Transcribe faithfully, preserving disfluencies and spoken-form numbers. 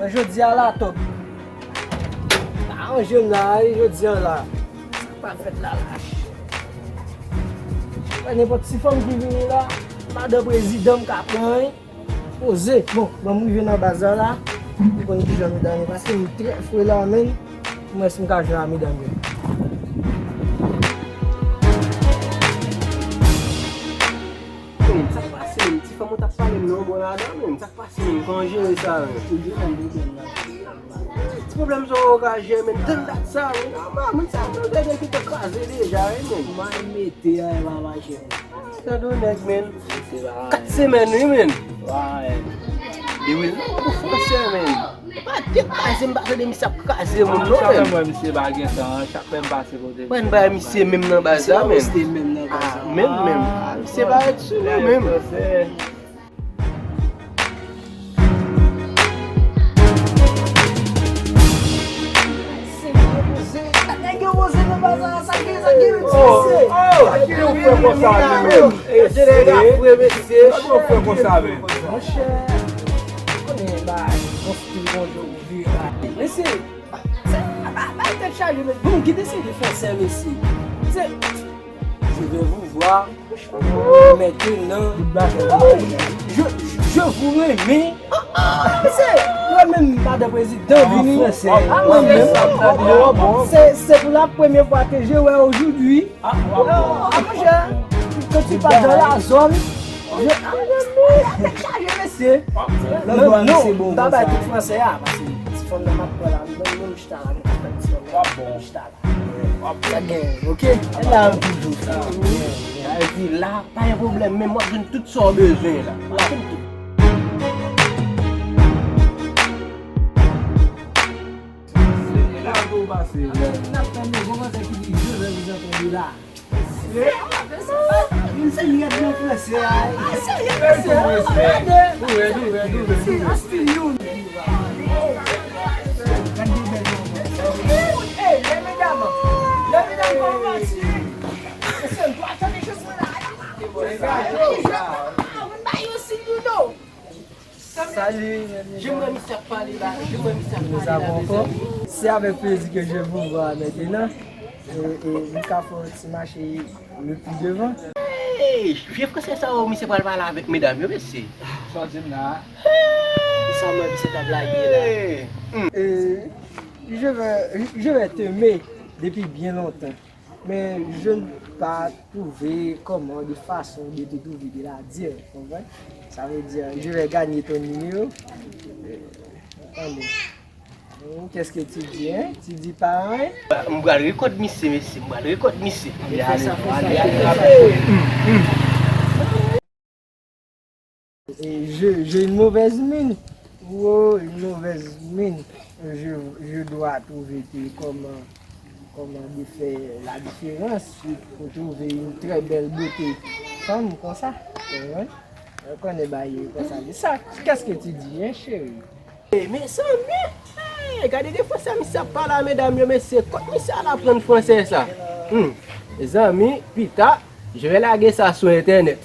Jodi a la, top. Pa ranje m la, wi, jodi a la. Sa k pral fèt la, lach. Wè, nenpòt ti fanm ki vini la, madan prezidan m ka pran, wi. Poze. Bon, bon, m rive nan baz la, la. M konn kijan medam yo, paske m trè fre la, menm. M wè si m ka jwe a medam yo. Menm, sa k pase, menm? Ti fanm ou t ap pale m nan, bon, ladan, menm. Sa k pase, menm? Kòman w jere sa, menm? Toujou menm pwoblèm nan. Ti pwoblèm sa w ka jere, menm. Tann dat sa, menm. Nòmal, moun sa, nou te gen ki te kraze deja, wi, menm. Mwen mete a, e pa mache, menm. Tande yon nèg, menn. Kat semèn, wi, menn. Li wi, non, pou fransè, menn. Pa te kraze, m pa tande misye ap kraze moun, non, menn. Chak lè m wè misye pa gen tan, chak lè m pase kote. Mwen ba misye menm nan baz la, menn. Misye pa rete sou nou, menm. Nèg yo poze nan baz la, sa gen, sa gen, oh, oh, sa gen, ou fè konsa menm. Ese, ou fè konsa menm. Monchè, konnen ba, yon stil konjou, ou vire ba. Mesye, sa, ba, ba, tèt chaje, men. Bon, kite se de fransè, mesye. Se, je vais vous voir. Maintenant, je, je vous remets. Ah, ah, se, mwen menm, madan prezidan vini. Ah, mwen menm. C'est, c'est pour la première fois que je vois aujourd'hui. Ah, mon cher, quand tu passes dans la zone, je, ah, tèt chaje, mesye. Non, non, m pa bay tout fransè a, paske ti fanm nan m ap pran la, menm, menm chita la, m ka fè ti fanm nan chita la. Sa gen, ok? E la yo toujou sa. Sa vle di la, pa gen pwoblèm, menm w ap jwenn tout sa w bezwen la. W ap jwenn tout. Se la pou w pase. N ap tann yon bon konsèy ki di, je vais vous entendre la. Vin fin rèd nan fransè a. Ou rèd, ou rèd, ou rèd, ou rèd. Hey, lè medam, lè medam kòmanse. Mesye, m pa tande jis mwen la. Vin ba yo siy, you know. Salut, jan misye ap pale la, jan misye ap pale la, mezanmi. C'est avec plaisir que je vous vois maintenant. E, e, nou ka fè yon ti mache le plus devant. Hey, vye fransè sa yo, misye pral pale avèk medam yo, mesye. Sa w di m la? Hey! Sa mwen, misye t ap lage la. Hey! Hmm. Euh, je vais, je vais t'aimer depuis bien longtemps. Mais je n'ai pas trouvé comment de façon de te trouver de la dire, vous comprenez? Ça veut dire, je vais gagner ton numéro. Euh, attendez. Hmm, qu'est-ce que tu dis, hein? Tu dis pas, hein? M pral rekòd misye, mesye. M pral rekòd misye. Fè sa, fè sa, fè sa. Et je, j'ai une mauvaise mine. Oh, une mauvaise mine. Je, je dois trouver que comment, comment de faire la différence pour trouver une très belle beauté femme comme ça. Vous comprenez? Ou konnen bagay yo konsa. Sa, qu'est-ce que tu dis, hein, chérie? E, mezanmi, hey, gade de fransè misye ap pale a medam yo, mesye, kot misye al aprann fransè sa? Hmm, mezanmi, pita, je vais lage sa sou entènèt.